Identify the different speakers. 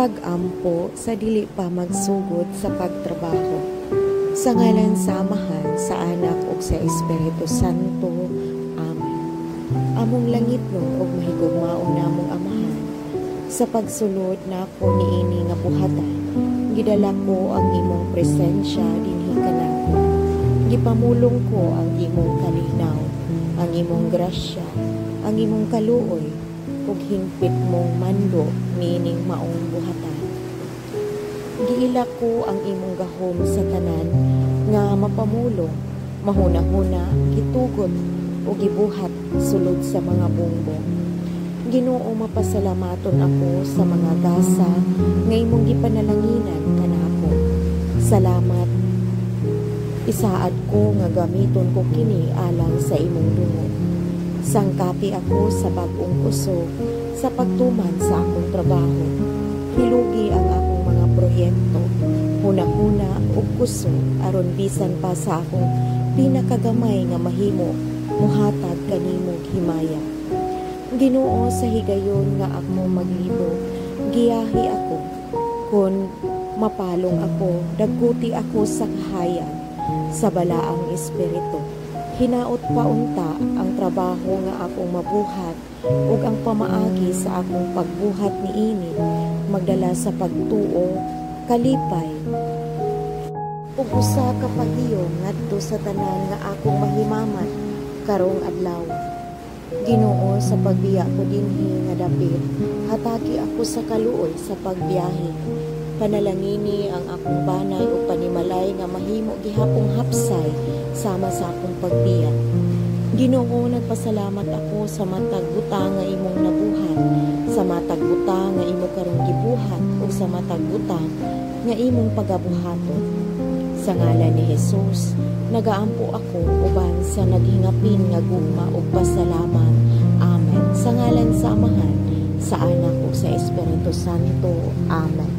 Speaker 1: Pag-ampo sa dili pa magsugod sa pagtrabaho. Sa ngalan sa Amahan, sa Anak ug sa Espiritu Santo. Amen. Among langitnon ug mahigugmaon namong Amahan, sa pagsulod nako niini nga buhatan, gidala ko ang imong presensya dinhi kanako. Gipamulong ko ang imong kalinaw, ang imong grasya, ang imong kaluoy, ug hingpit mong mando niining maong buhatan. Giila ko ang imong gahom sa tanan nga mapamulong, mahuna-huna, gitugot o gibuhat sulod sa mga bungbong. Ginoo, mapasalamaton ako sa mga gasa nga imong gipanalanginan kanako. Salamat. Isaad ko nga gamiton ko kini alang sa imong dungog. Sangkapi ako sa bag-ong kusog sa pagtuman sa akong trabaho. Hilugi ang akong mga proyekto, hunahuna ug kusog aron bisan pa sa akong pinakagamay nga mahimo, muhatag kanimo himaya. Ginoo, sa higayon nga ako maglibog, giyahi ako. Kon mapalong ako, dagkuti ako sa kahayag, sa balaang espiritu. Hinaot pa unta ang trabaho nga akong mabuhat ug ang pamaagi sa akong pagbuhat niini magdala sa pagtuo, kalipay, ug usa ka pahiyom ngadto sa tanan nga akong mahimamat karong adlaw. Ginoo, sa pagbiya ko dinhi nga dapit, hatagi ako sa kaluoy sa pagbiyahe. Panalangini ang akong banay ug panimalay nga mahimo gihapong hapsay sama sa akong pagbiya. Ginoo, nagpasalamat ako sa matag butang nga imong nabuhat, sa matag butang nga imo karong gibuhat ug sa matag butang nga imong pagabuhaton. Sa ngalan ni Jesus, nagaampo ako uban sa naghingapin nga gugma ug pasalamat. Amen. Sa ngalan sa Amahan, sa Anak ug sa Espiritu Santo. Amen.